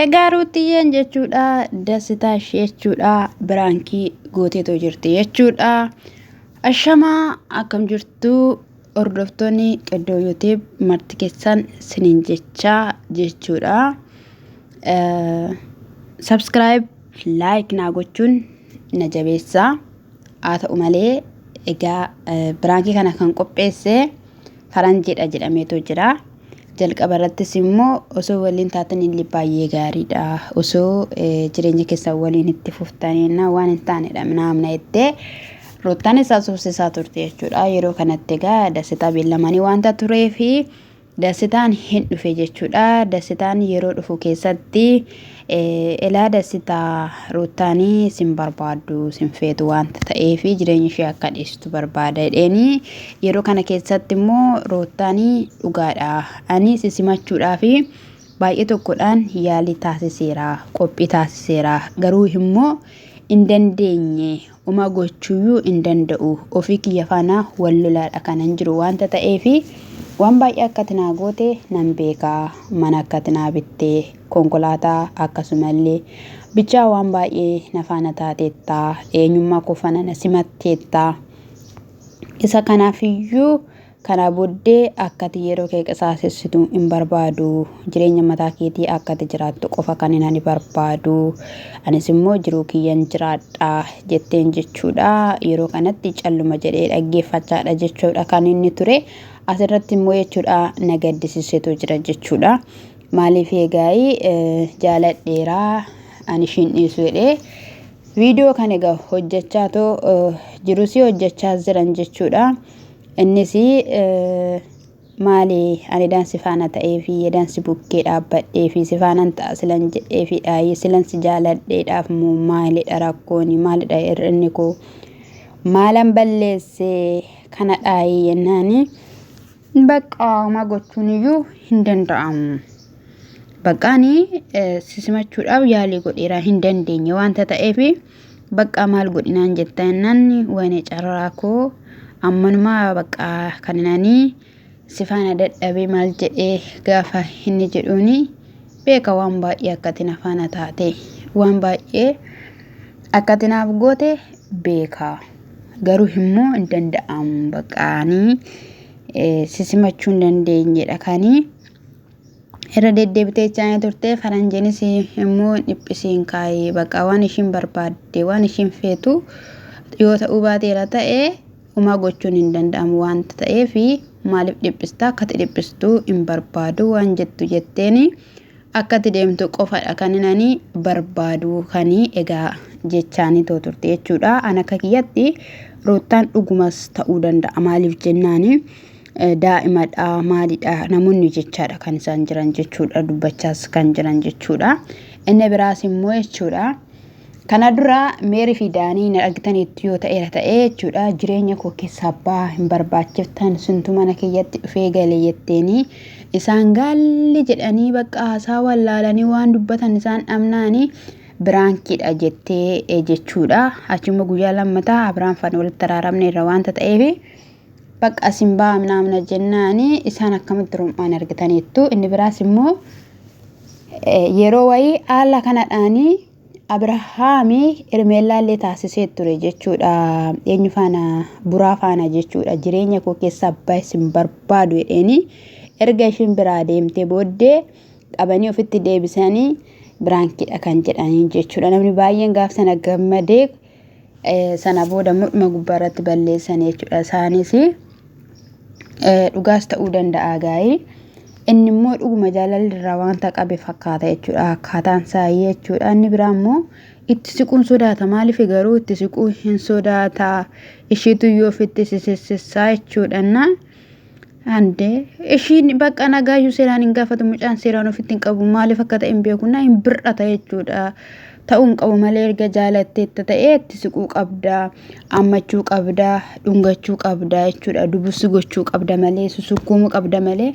Egaa Ruuttiyyeen jechuudha dasitaa ishee jechuudha biraankii gooteetoo jirti jechuudha. Ashamaa akkam jirtu hordoftoonni Qeddoo YouTube marti keessan siniin jechaa jechuudha. Subscribe like naa gochuun na jabeessaa. Haa ta'u malee egaa biraankii kana kan qopheesse faranjiidha jedhameetu jira. Jalqaba irrattis immoo osoo waliin taatan illee baay'ee gaariidha. Osoo jireenya keessan waliin itti fuftanii waan hin taanedha minaamna jettee Ruuttaan isaa sobsiisaa turte jechuudha. Yeroo kanatti egaa Dassitaa beellamanii waanta tureefi Dassitaan hin dhufe jechuudha. Dassitaan yeroo dhufu keessatti elaa Dassitaa Ruuttaanii sin barbaaddu sin feetu waanta ta'eefi jireenya ishee akka dhiistu barbaada jedheeni. Yeroo kana keessatti immoo Ruuttaanii dhugaadha. Ani si simachuudhaafi baay'ee tokkodhaan yaalii taasiseera qophii taasiseera garuu immoo hin dandeenye Homaa gochuuyyuu hin danda'u. Ofii kiyya faana wal lolaadha kanan jiru waanta ta'eefi waan baay'ee akka ati naa goote nan beeka. Mana akka ati naa bitte, konkolaataa akkasumallee bichaa waan baay'ee na faana taateetta. Eenyummaa koo faana na simatteetta. Isa kanaafiyyuu Kana booddee akka ati yeroo kee qisaasessitu hin barbaadu. Jireenya mataa keetii akka ati jiraattu qofa kanin ani barbaadu. Anis immoo jiruu kiyyan jiraadha jetteen jechuudha. Yeroo kanatti calluma jedhee dhaggeeffachaadha jechuudha kan inni ture. Asirratti immoo jechuudha na gaddisiisetu jira jechuudha. Maaliif eegaayi jaaladheera ani ishiin dhiisu jedhee viidiyoo kan egaa hojjechaa too jirusii hojjechaa jiran jechuudha. Innis maali ani edaan si faana ta'eefi edaan si bukkee dhaabbadheefi si faanan ta'a silan jedheefi dhaayi silan si jaaladheedhaaf moo maalidha rakkooni maalidha hir'inni koo maalan balleesse kana dhaayi jennaani bakka homaa gochuun iyyuu hin danda'amu. Bakka ani si simachuudhaaf yaalii godheera hin dandeenye wanta ta'eefi Baqqaa maal godhi naan jetta jennaan wayne carraa koo ammanumaa baqqaa kan ani si faana dadhabee maal jedhee gaafa inni jedhuuni beeka waan baay'ee akkati na faana taate waan baay'ee akkati naaf goote beeka garuu immoo hin danda'amu baqqaanii si simachuu hin dandeenyedha kanii. Irra deddeebitee jechaa turte faranjiinis immoo hin dhiphisiin kaayi bakka waan ishiin barbaadde waan ishiin feetu yoo ta'uu baateera ta'e homaa gochuun hin danda'amu waanta ta'eef maaliif dhiphista akkati dhiphistu hin barbaadu waan jettu jetteeni akkati deemtu qofadha kan ani barbaadu kani egaa jechaanii too turte jechuudha. An akka kiyyatti Ruuttaan dhugumas ta'uu danda'a maaliif jennaani daa'imadha maalidha namoonni jechaadha kan isaan jiran jechuudha dubbachaas kan jiran jechuudha inni biraas immoo jechuudha kana dura meerii fi daanii na argitaniitti yoo ta'eera ta'ee jechuudha jireenya koo keessaa baa hin barbaachiftan sintu mana kiyyatti dhufee gale jetteeni isaan gaalli jedhanii bakka haasaa wallaalanii waan dubbatan isaan dhabnaanii biraankiidha jettee jechuudha achuma guyyaa lammataa Abiraam faana walitti araaramne irra waanta ta'eef Bakka asin ba'a minaamina jennaani isaan akkamitti rom'aan argitaniittu. Inni biraas immoo yeroo wayii haala kanadhaanii Abrahaami Hermeellaallee taasisee ture jechuudha. Eenyu faana buraa faana jechuudha. Jireenya koo keessa abbaa isin barbaadu jedheeni erga ishiin biraa deemtee booddee qabanii ofitti deebisanii biraankiidha kan jedhanii jechuudha. Namni baay'een gaaf sana gammadee Sana booda mudhuma gubbaa irratti balleessan jechuudha. Isaanis dhugaas ta'uu danda'a gaa'ii. Inni immoo dhuguma jaalalli irraa wanta qabe fakkaata jechuudha. Akkaataan isaa jechuudha. Inni biraa immoo itti siquun sodaata. Maaliif garuu itti siquu hin sodaata. Ishiitu iyyuu ofitti sisissaa jechuudha. Ande ishiin bakka nagaayyuu seeraan hin gaafatu mucaan seeraan ofitti hin qabu maaliif akka ta'e hin beeku na hin bir'ata jechuudha. Ta'uu hin qabu malee erga jaalatteetta ta'ee itti siquu qabda ammachuu qabda dhungachuu qabda jechuudha dubussi gochuu qabda malee susukkuumuu qabda malee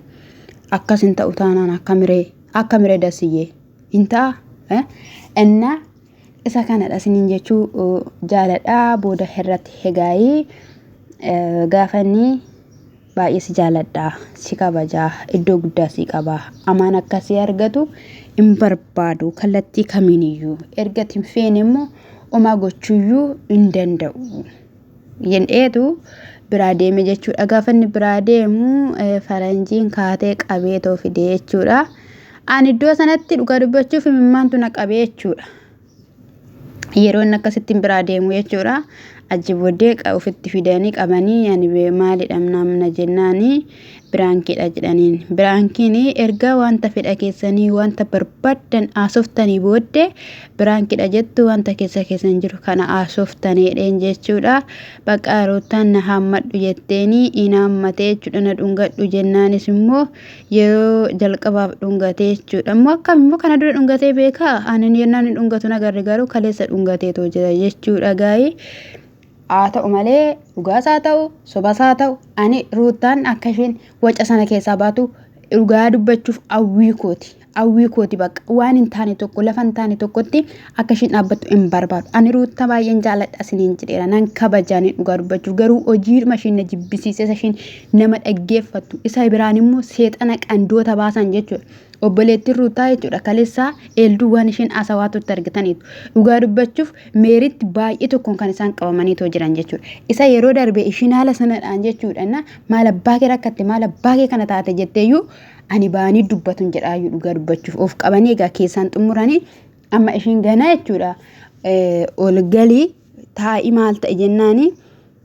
akkas hin ta'u taanaan akka miree akka miree dasiyyee hin ta'a. Innaa isa kanadha isiniin jechuu jaaladha booda irratti hegaayii gaafa inni baay'ee si jaaladha si kabajaa iddoo guddaa si qaba amaan akkasii argatu hin barbaadu kallattii kamiiniyyuu erga ati hin feene immoo homaa gochuuyyuu hin danda'u. Jedheetu biraa deeme jechuudha. Gaafa inni biraa deemu faranjiin kaatee qabeetoo fide jechuudha. Ani iddoo sanatti dhugaa dubbachuuf imimmaantu na qabee jechuudha. Yeroo inni akkasittiin biraa deemu jechuudha. Achi booddee ofitti fidanii qabanii ani maalidha namna jennaani biraankiidha jedhaniin. Biraankiin erga wanta fedha keessanii wanta barbaaddan haasoftanii booddee biraankiidha jettu wanta keessa keessan jiru kana haasoftanii jedheen jechuudha. Bakka Ruuttaan na haammadhu jetteeni hin haammatee jechuudha na dhungadhu jennaanis immoo yeroo jalqabaaf dhungatee jechuudha. Immoo akkam immoo kana dura dhungatee beekaa? Ani yennaan hin dhungatu nagarre garuu kaleessa dhungateetoo jira jechuudha gaa'ii. Haa ta'u malee dhugaas haa ta'u sobas haa ta'u ani Ruuttaan akka isheen waca sana keessaa baatu dhugaa dubbachuuf hawwii kooti. Hawwii kooti bakka waan hin taane tokko lafa hin taane tokkotti akka isheen dhaabbattu hin barbaadu. Ani Ruuttaa baay'een jaaladha isiniin jedheera nan kabaja ani dhugaa dubbachuuf garuu hojiidhuma isheen na jibbisiise isa isheen nama dhaggeeffattu isa biraan immoo seexana qandoota baasan jechuudha. Obboleettiin Ruutaa jechuudha kaleessaa eelduu waan isheen haasawaa turte argitaniitu. Dhugaa dubbachuuf meeritti baay'ee tokkoon kan isaan qabamanii too jiran jechuudha. Isa yeroo darbe ishiin haala sanadhaan jechuudha na maal abbaa kee rakkatte maal abbaa kee kana taate jetteeyyuu ani ba'anii dubbatun jedhaayyuu dhugaa dubbachuuf of qabanii egaa keessaan xumuranii amma ishiin ganaa jechuudha ol galii taa'ii maal ta'e jennaanii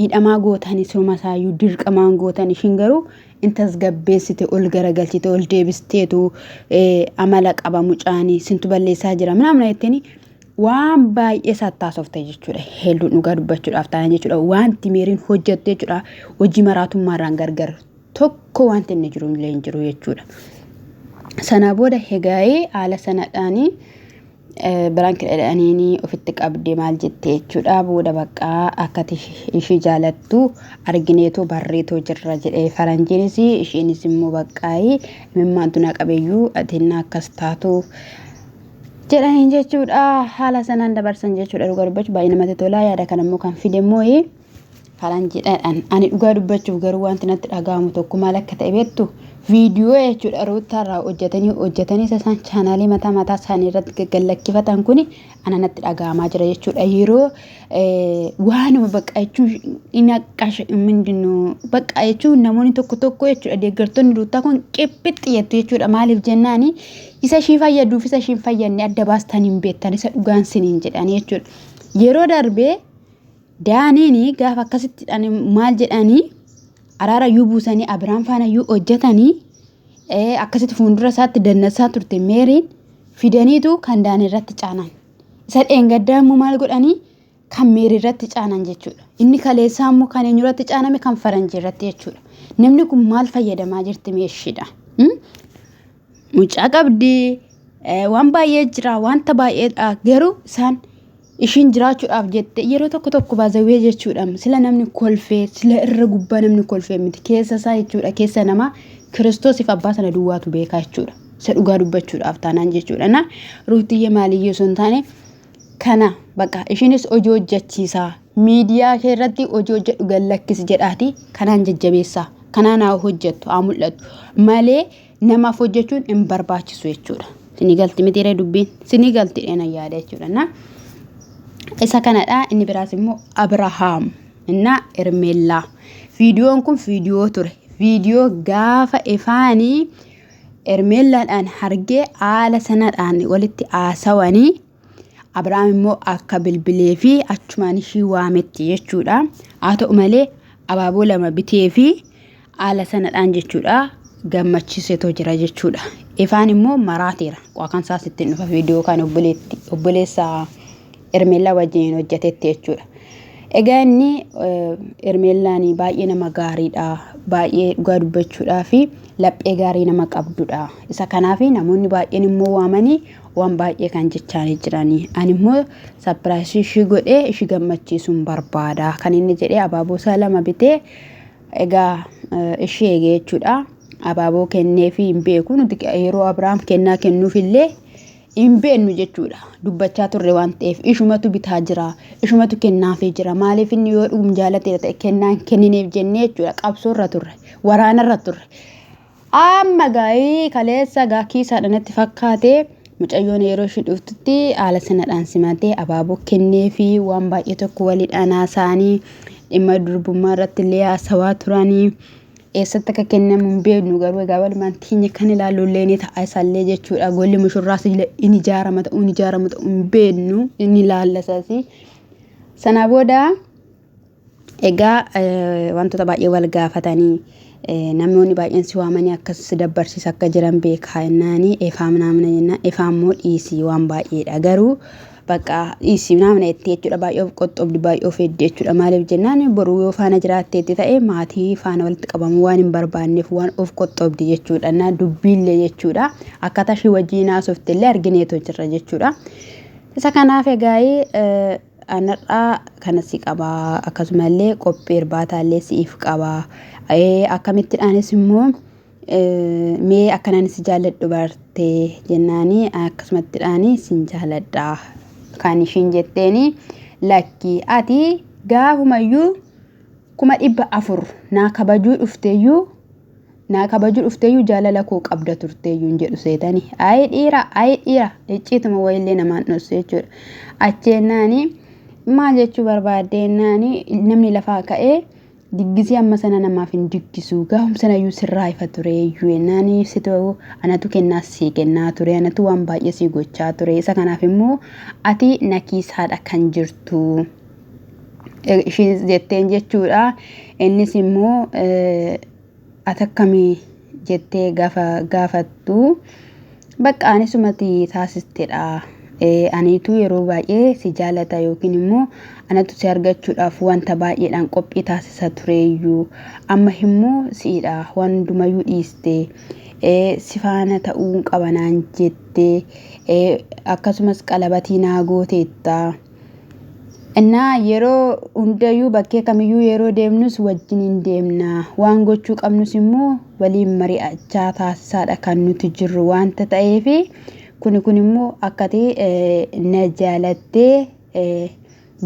hidhamaa gootanii siruma isaayyuu dirqamaan gootan ishiin garuu in tasgabbeessite ol garagalchite ol deebisteetu amala qaba mucaanii sintu balleessaa jira minamna jetteeni waan baay'ee sattaasofte jechuudha heelduun dhugaa dubbachuudhaaf taa'an jechuudha wanti meeriin hojjette jechuudha hojii maraatummaarraan gargar tokko wanti inni jiru illee hin jiru jechuudha. Sana booda hegaa'ee haala sanadhaanii biraan jedhaniini ofitti qabdee maal jette jechuudha. Booda baqqaa akkati ishii jaalattu argineetoo barreetoo jirra jedhee faranjiinis ishiinis immoo baqqaa'ii imimmaantu na qabeeyyuu ati akkas taatu jedhaniin jechuudha. Haala sanaan dabarsan jechuudha. Dhugaa dubbachuu baay'ee namatti tola. Yaada kana immoo kan fide immoo faranjiidhaan. Ani dhugaa dubbachuuf garuu wanti natti dhaga'amu tokko maal akka ta'e beektu viidiyoo jechuudha ruuttaarraa hojjetanii hojjetanii isa isaan chaanaalii mataa mataa isaanii irratti gaggallakkifatan kuni ana natti dhaga'amaa jira jechuudha. Yeroo waanuma bakka jechuun inni akka mindinuu bakka jechuun namoonni tokko tokko jechuudha deeggartoonni ruuttaa kun qipphixxi jettu jechuudha. Maaliif jennaani isa ishii fayyaduuf isa ishii hin fayyadne adda baastanii hin beektan isa dhugaan siniin jedhanii jechuudha. Yeroo darbee Daaniin gaafa akkasitti maal jedhanii araara iyyuu buusanii Abiraam faana iyyuu hojjetanii akkasitti fuuldura isaatti dannasaa turte Meeriin fidaniitu kan Daanii irratti caanan. Isa dheengaddaa immoo maal godhanii kan Meerii irratti caanan jechuudha. Inni kaleessaa immoo kan eenyu irratti caaname kan faranjii irratti jechuudha. Namni kun maal fayyadamaa jirti meeshiidha. Mucaa qabdi waan baay'ee jira wanta baay'eedha garuu isaan ishiin jiraachuudhaaf jette yeroo tokko tokko baazawwee jechuudha sila namni kolfee sila irra gubbaa namni kolfee miti keessa isaa jechuudha keessa namaa kiristoosiif abbaa sana duwwaatu beekaa jechuudha isa dhugaa dubbachuudhaaf taanaan jechuudha na ruutiyyee maaliyyee osoo hin taane kana bakka ishiinis hojii hojjechiisaa miidiyaa kee irratti hojii hojjedhu gad lakkisi jedhaati kanaan jajjabeessaa kanaan haa hojjettu haa mul'attu malee namaaf hojjechuun hin barbaachisu jechuudha. Sinii galti mitiiree dubbiin sinii galti dheena yaada jechuudha. Na isa kanadha inni biraas immoo Abrahaam inna Ermeellaa. Viidiyoon kun viidiyoo ture. Viidiyoo gaafa ifaanii Ermeellaadhaan hargee haala sanadhaan walitti haasawanii Abrahaam immoo akka bilbilee fi achumaan ishii waametti jechuudha. Haa ta'u malee abaaboo lama bitee fi haala sanadhaan jechuudha gammachiisetoo jira jechuudha. Ifaan immoo maraateera. Kan isaas ittiin dhufa viidiyoo kan obboleessa Ermeellaa wajjin hojjetetti jechuudha. Egaa inni Ermeellaan baay'ee nama gaariidha. Baay'ee dhugaa dubbachuudhaa fi laphee gaarii nama qabdudha. Isa kanaaf namoonni baay'een immoo waamanii waan baay'ee kan jechaanii jiranii. Ani immoo sapiraayisii ishii godhee ishii gammachiisuun barbaada. Kan inni jedhee abaaboo isaa lama bitee egaa ishii eegee jechuudha. Abaaboo kenneefii hin beeku. Nuti yeroo Abiraam kennaa kennuuf illee hin beeknu jechuudha. Dubbachaa turre waan ta'eef ishumatu bitaa jira. Ishumatu kennaafii jira. Maaliif inni yoo dhugum jaalateera ta'e kennaa hin kennineef jennee jechuudha. Qabsoorra turre. Waraanarra turre. Amma gaa'ii kaleessa gaa kiisaadha natti fakkaate Mucayyoon yeroo ishii dhuftutti haala sanadhaan simatee abaaboo kenneefi waan baay'ee tokko waliidhaan haasa'anii dhimma durbummaa irratti illee haasawaa turanii eessatti akka kennamu hin beeknu garuu egaa walumaan teenya kan ilaallu illee ni ta'a isallee jechuudha. Golli mushurraas illee in ijaarama ta'uu hin ijaaramu ta'uu hin beeknu in ilaalla isas. Sana booda Egaa wantoota baay'ee wal gaafatanii namoonni baay'een si waamanii akkas si dabbarsiisa akka jiran beekaa jennaani efaa minaamina jennaan efaa immoo dhiisii waan baay'eedha garuu bakka dhiisii minaamina jettee jechuudha baay'ee of qoxxobdi baay'ee of eegdi jechuudha maaliif jennaan boruu yoo faana jiraatteetti ta'e maatii faana walitti qabamuu waan hin barbaanneef waan of qoxxobdi jechuudha na dubbiillee jechuudha akkaataa ishii wajjin haasofte illee argineetoo jirra jechuudha isa kanaaf egaa An har'aa kana si qaba akkasumallee qophii irbaataallee si'iif qaba. Akkamittidhaanis immoo mee akkanaan si jaalladhu barte jennaani akkasumattidhaani sin jaaladha kan ishiin jetteeni lakki ati gaafumayyuu 400,000 naa kabajuu dhufteeyyuu Naa kabajuu dhufteeyyuu jaalala koo qabda turteeyyuu hin jedhu seetani. Ayi dhiira, ayi dhiira, icciituma wayillee namaan dhossu jechuudha. Acheennaani maal jechuu barbaadeennaani namni lafaa ka'ee diggisii amma sana namaaf hin diggisu. Gaafum sanayyuu sirraa ifa tureeyyuu ennaani situ anatu kennaa sii kennaa ture, anatu waan baay'ee sii gochaa ture. Isa kanaaf immoo ati na kiisaadha kan jirtu. Ishiin jetteen jechuudha. Innis immoo ati akkami jettee gaafa gaafattu bakka ani sumati taasistedha. Aniitu yeroo baay'ee si jaalata yookiin immoo anatu si argachuudhaaf wanta baay'eedhaan qophii taasisa tureeyyuu amma immoo si'idha waan hundumayyuu dhiiste si faana ta'uun qaba naan jette akkasumas qalabatii naa gooteetta. Innaa yeroo hundayyuu bakkee kamiyyuu yeroo deemnus wajjiniin deemna. Waan gochuu qabnus immoo waliin mari'achaa taasisaadha kan nuti jirru waanta ta'eef kuni kun immoo akkati na jaalattee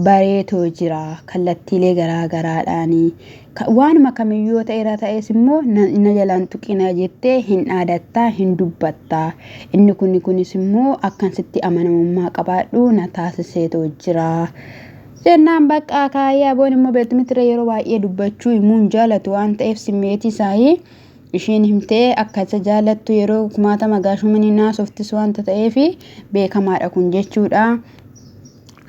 bareetoo jira kallattiilee garaa garaadhaani. Waanuma kamiyyuu yoo ta'eera ta'es immoo na jalaan tuqina jettee hin dhaadattaa hin dubbattaa. Inni kuni kunis immoo akkan sitti amanamummaa qabaadhu na taasiseetoo jira. Jennaan baqqaa kaayee aboon immoo beektu miti yeroo baay'ee dubbachuu himuu hin jaalatu waan ta'eef simmeetii isaayii isheen himtee akka isa jaalattu yeroo kumaatama gaashumanii naasoftis waanta ta'eef beekamaadha kun jechuudha.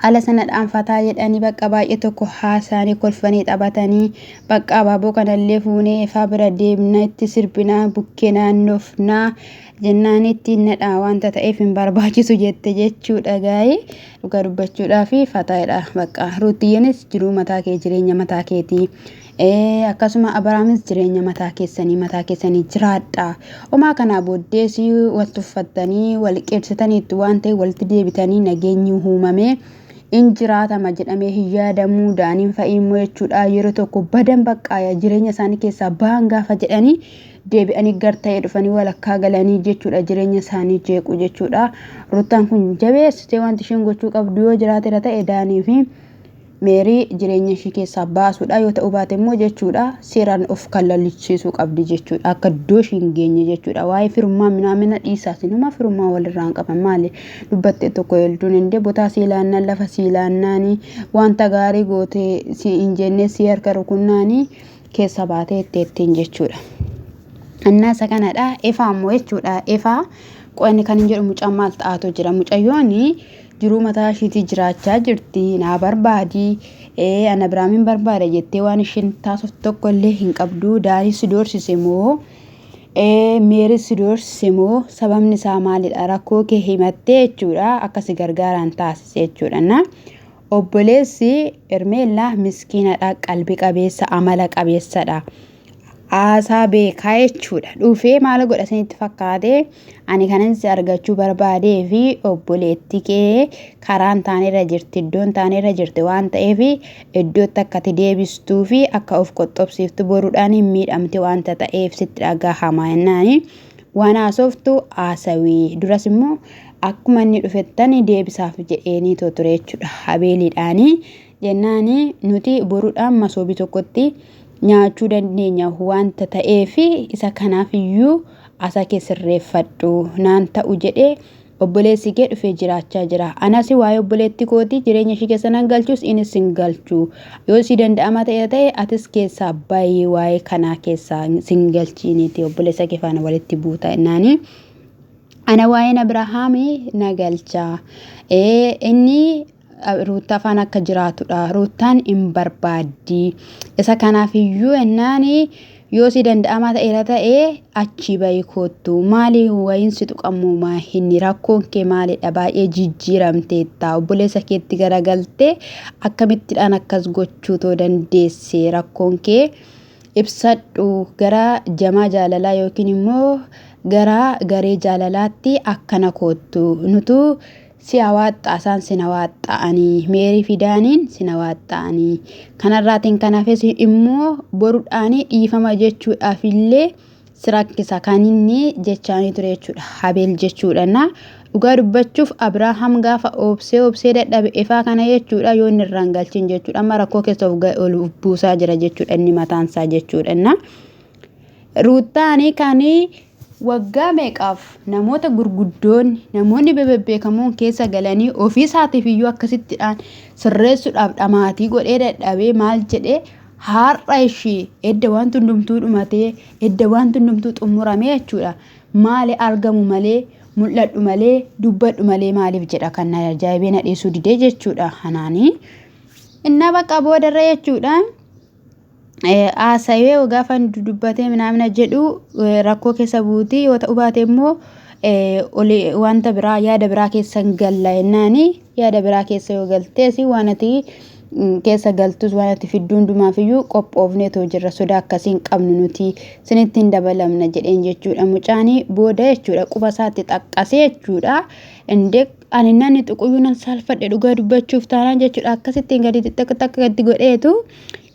Ala sana dhaanfataa jedhanii bakka baay'ee tokko haasaanii kolfanii taphatanii bakka abaaboo kanallee fuunee ifaa bira deemna itti sirbinaa bukkee naannofnaa jennaan itti nadhaa wanta ta'eef hin barbaachisu jette jechuudha gaa'ee dhugaa dubbachuudhaa fi fataadha bakka ruuttiyyenis jiruu mataa kee jireenya mataa keetii akkasuma Abrahaamis jireenya mataa keessanii mataa keessanii jiraadha. Homaa kanaa booddees wal tuffattanii wal qeebsitaniittu waan ta'e walitti deebitanii nageenyi uumamee in jiraatama jedhamee hin yaadamuu daaniin fa'ii immoo jechuudha yeroo tokko badan baqqaaya jireenya isaanii keessaa ba'an gaafa jedhanii deebi'anii gar ta'ee dhufanii walakkaa galanii jechuudha jireenya isaanii jeequ jechuudha. Ruttaan kun jabeessitee wanti isheen gochuu qabdu yoo jiraatera ta'e daanii fi Meerii jireenya ishii keessaa baasuudha yoo ta'uu baate immoo jechuudha seeraan of kallalchiisuu qabdi jechuudha akka iddoo ishii hin geenye jechuudha waa'ee firummaa minaamina dhiisaa sinuma firummaa walirraa hin qaban maali dubbattee tokko heelduun hin botaa sii laannaan lafa sii laannaanii wanta gaarii gootee si hin jennee si harka rukunnaanii keessa baatee itteettiin jechuudha. Innaa isa kanadha efaa immoo jechuudha efaa qo'anni kan hin jedhu mucaan maal ta'aatu jira mucayyoon jiruu mataa ishiitii jiraachaa jirti naa barbaadi ana Abiraamin barbaada jettee waan isheen taasiftu tokko illee hin qabdu daanii si doorsise moo meerii si doorsise moo sababni isaa maalidha rakkoo kee himattee jechuudha akka si gargaaraan taasise jechuudha na obboleessi Hermeellaa miskiinadha qalbi qabeessa amala qabeessadha. haasaa beekaa jechuudha. Dhufee maal godha isinitti fakkaate ani kanan si argachuu barbaadee fi obboleetti kee karaan taanerra jirti iddoon taanerra jirti waan ta'eef iddootti akka ati deebistuu fi akka of qoxxobsiiftu boruudhaan hin miidhamte waanta ta'eef sitti dhagahama jennaani. Waan haasoftu haasawii duras immoo akkuma inni dhufettani deebisaaf jedheenii ture jechuudha habeeliidhaanii jennaani nuti boruudhaan masoobii tokkotti nyaachuu dandeenya wanta ta'eef isa kanaaf iyyuu asa kee sirreeffadhu naan ta'u jedhee Obboleessi kee dhufee jiraachaa jira. Anas waa'ee obboleetti kootii jireenya ishii keessa nan galchus innis hin galchu. Yoo si danda'ama ta'e ta'e atis keessaa bayi waa'ee kanaa keessaa sin galchiiniiti obboleessa kee faana walitti buuta jennaani. Ana waa'een Abrahaamii na galcha. Inni Ruuttaa faana akka jiraatudha. Ruuttaan hin barbaaddi. Isa kanaaf iyyuu ennaani yoo si danda'amaa ta'eera ta'e achii bahi koottu. Maali wayiin si tuqammoo maa hinni rakkoon kee maalidha baay'ee jijjiiramteetta. Obboleessa keetti garagaltee akkamittidhaan akkas gochuu too dandeesse rakkoon kee ibsadhu gara jamaa jaalalaa yookiin immoo gara garee jaalalaatti akkana koottu. Nutu si hawaaxxa isaan sin hawaaxxa'anii meerii fi daaniin sin hawaaxxa'anii kanarraatiin kan hafes immoo borudhaanii dhiifama jechuudhaaf illee si rakkisa kan inni jechaanii ture jechuudha habeel jechuudha na dhugaa dubbachuuf abrahaam gaafa obsee obsee dadhabe ifaa kana jechuudha yoo inni irraan galchin jechuudha amma rakkoo keessa of ol buusaa jira jechuudha inni mataansaa jechuudha na Ruuttaani kan waggaa meeqaaf namoota gurguddoonni namoonni bebebbeekamoon keessa galanii ofii isaatiif iyyuu akkasittidhaan sirreessuudhaaf dhamaatii godhee dadhabee maal jedhee har'a ishii edda wanti hundumtuu dhumatee edda wanti hundumtuu xumuramee jechuudha maali argamu malee mul'adhu malee dubbadhu malee maaliif jedha kan na ajaa'ibee na dhiisuu didee jechuudha kanaanii innaa bakka boodarra jechuudha. Haasawee gaafa dubbatee minaamina jedhu rakkoo keessa buuti yoo ta'u baate immoo wanta biraa yaada biraa keessa hin galla jennaani yaada biraa keessa yoo galtees waan ati keessa galtus waan ati fidduu hundumaaf iyyuu qophoofneetoo jirra sodaa akkasii hin qabnu nuti sinitti hin dabalamna jedheen jechuudha mucaanii booda jechuudha quba isaatti xaqqasee jechuudha indee ani nani tuquyyuu nan saalfadhe dhugaa dubbachuuf taanaan jechuudha akkasittiin gadi xixiqqaa takka gadi godheetu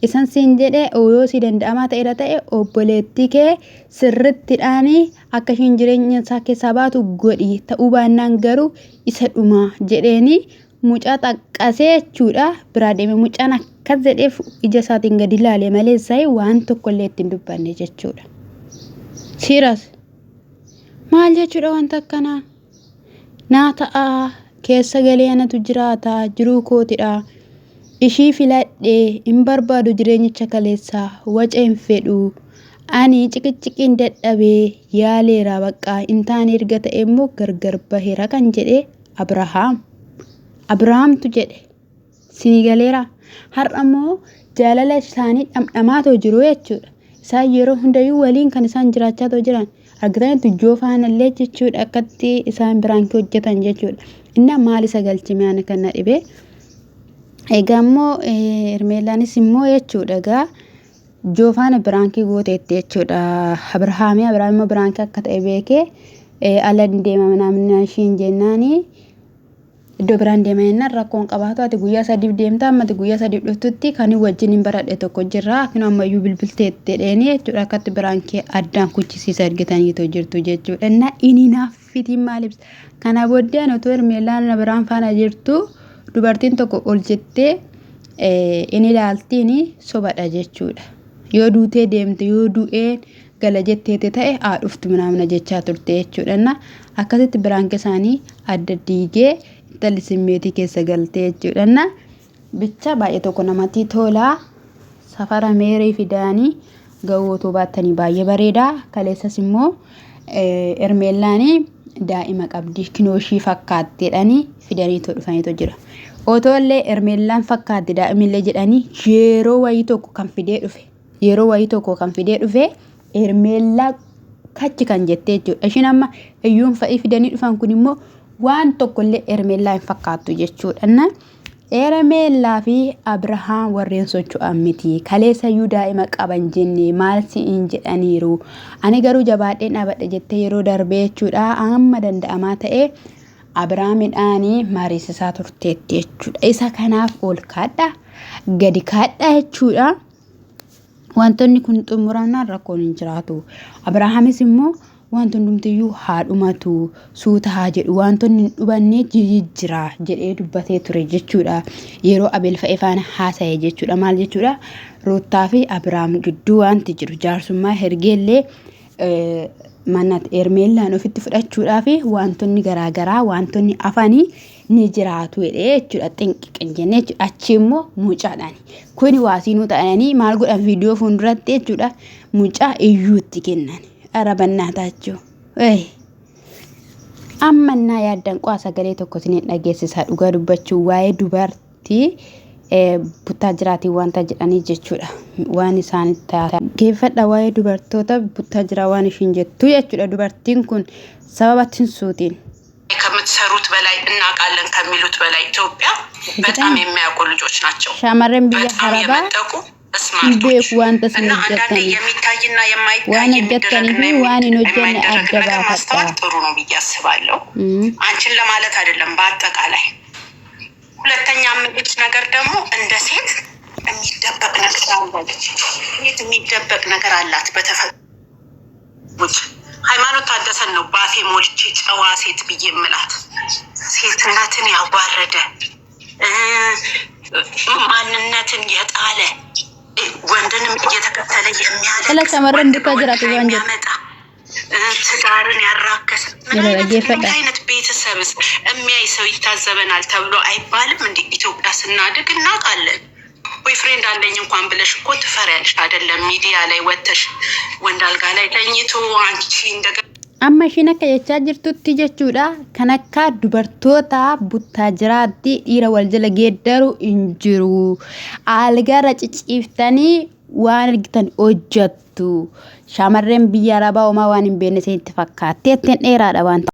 Isan siin jedhe yoo sii danda'amaa ta'eera ta'e obboleettii kee sirrittidhaan akka ishiin jireenya isaa keessaa baatu godhi ta'uu baannaan garuu isa dhumaa jedheeni mucaa xaqqasee jechuudha biraa deeme mucaan akkas jedheef ija isaatiin gadi ilaale malee isaa waan tokkollee ittiin dubbanne jechuudha. Siiras maal jechuudha wanta akkanaa naa ta'aa keessa galee anatu jiraata jiruu kootidha. Ishii filadhe hin barbaadu jireenyicha kaleessaa waca hin fedhu. Ani ciqicciqiin dadhabee yaaleera baqqaa hin taane erga ta'e immoo gargar baheera kan jedhe Abrahaam. Abrahaamtu jedhe. Sinii galeera. Har'a immoo jaalala isaanii dhamdhamaatoo jiru jechuudha. Isaan yeroo hundayyuu waliin kan isaan jiraachaatoo jiran. Argitanitti ijoo faanallee jechuudha akkatti isaan biraankii hojjetan jechuudha. Inni maal isa galchime ani kan na dhibe. Egaa immoo Hermeellaanis immoo jechuudha egaa Joo faana biraankii gooteetti jechuudha. Abrahaamii Abrahaam immoo biraankii akka ta'e beekee ala hin deema namni ishiin jennaanii. Iddoo biraan deema jennaan rakkoon qabaatu ati guyyaa sadiif deemta amma ati guyyaa sadiif dhuftutti kan wajjin hin baradhe tokko jirra kun ammayyuu bilbilteetti jedheeni jechuudha akkatti biraan kee addaan kuchisiisa argitaniitu jirtu jechuudha na inni naaffitiin maal ibsa kana booddee ani otoo hermeellaan na biraan faana jirtu dubartiin tokko ol jettee in ilaaltiin sobadha jechuudha yoo duutee deemte yoo du'ee gala jetteete ta'e haa dhuftu minaamina jechaa turte jechuudha. Na akkasitti biraanka isaanii adda diigee intalli simmeetii keessa galtee jechuudha. Na bicha baay'ee tokko namatti tola. Safara meerii fidaanii ga'uu otoo baattanii baay'ee bareeda. Kaleessas immoo Hermeellaanii daa'ima qabdi kinooshii fakkaatteedhanii fidaniitoo dhufaniitoo jira. Otoo illee Hermeellaan fakkaatti daa'imillee jedhanii yeroo wayii tokko kan fidee dhufe. Yeroo wayii tokko kan fidee dhufe Hermeellaa kachi kan jettee jechuudha. Ishiin amma iyyuun fa'ii fidanii dhufan kun immoo waan tokkollee Hermeellaa hin fakkaattu jechuudha. Na Hermeellaa fi Abrahaam warreen socho'an miti. Kaleessa iyyuu daa'ima qaban jenne maal si'iin jedhaniiru. Ani garuu jabaadheen dhaabadhe jettee yeroo darbee jechuudha. Amma danda'amaa ta'e Abrahaamidhaan mariisisaa turteetti jechuudha. Isa kanaaf ol kaadha gadi kaadha jechuudha. Wantoonni kun xumuramnaan rakkoon hin jiraatu. Abrahaamis immoo wanti hundumtiyyuu haa dhumatu suuta haa jedhu wantoonni hin dhubanne jira jedhee dubbatee ture jechuudha. Yeroo Abeel fa'ee faana haasa'e jechuudha. Maal jechuudha? Ruuttaa fi Abrahaam gidduu wanti jiru jaarsummaa hergeellee Mannat Hermeellaan ofitti fudhachuudhaaf wantoonni garaagaraa wantoonni afanii ni jiraatu jedhee jechuudha. Xinqiq hin jenne jechuudha. Achi immoo mucaadhaan kuni waasiinuu ta'anii maal godhan viidiyoo fuulduratti jechuudha. Mucaa iyyuutti kennan. Ara bannaataachuu. Amma innaa yaaddan qo'a sagalee tokko isiniin dhageessisaa dhugaa dubbachuu waa'ee dubartii buttaa jiraatiin wanta jedhanii jechuudha. Waan isaan geeffadha waa'ee dubartoota buttaa jiraa waan ishiin jettu jechuudha. Dubartiin kun sababa tinsuutiin. ከምትሰሩት በላይ እናውቃለን ከሚሉት በላይ ኢትዮጵያ በጣም የሚያውቁ ልጆች ናቸው። Shamarran biyya በጣም Arabaa የመጠቁ hin ስማርቶች beeku wanta isin እና አንዳንዴ hojjettaniif. የሚታይና የማይታይ Waan hojjettanii የሚደረግና fi waan hin hojjenne የማይደረግ adda ነገር ማስተዋል baafadha. ጥሩ ነው ብዬ አስባለሁ። አንቺን ለማለት አይደለም፣ በአጠቃላይ ሁለተኛ የምልሽ ነገር ደግሞ እንደ ሴት የሚደበቅ ነገር አለች። ሴት የሚደበቅ ነገር አላት በተፈጥሮ ውጭ ሃይማኖት ታደሰን ነው ባፌ ሞልቼ ጨዋ ሴት ብዬ የምላት። ሴትነትን ያዋረደ ማንነትን የጣለ ወንድንም እየተከተለ Dhala የሚያለቅስ shamarran ወንድ duukaa በወንድ jiraatu ላይ waan jettu. የሚያመጣ ትዳርን ያራከሰ ምን Yeroo አይነት ምን dhaggeeffadha. አይነት ቤተሰብስ የሚያይ ሰው ይታዘበናል ተብሎ አይባልም እንዴ? ኢትዮጵያ ስናድግ እናውቃለን። ቦይፍሬንድ አለኝ እንኳን ብለሽ እኮ ትፈሪያለሽ አይደለም? ሚዲያ ላይ ወተሽ ወንድ አልጋ ላይ ተኝቶ አንቺ እንደገና Amma ishiin akka jechaa jirtutti jechuudha. Kan akka dubartoota buttaa jiraatti dhiira wal jala geeddaru hin jiru. Algaarra cicciiftanii waan argitan hojjettu. Shamarreen biyya Arabaa homaa waan hin beekne isinitti fakkaatti. Jetteen dheeraadha waan ta'eef.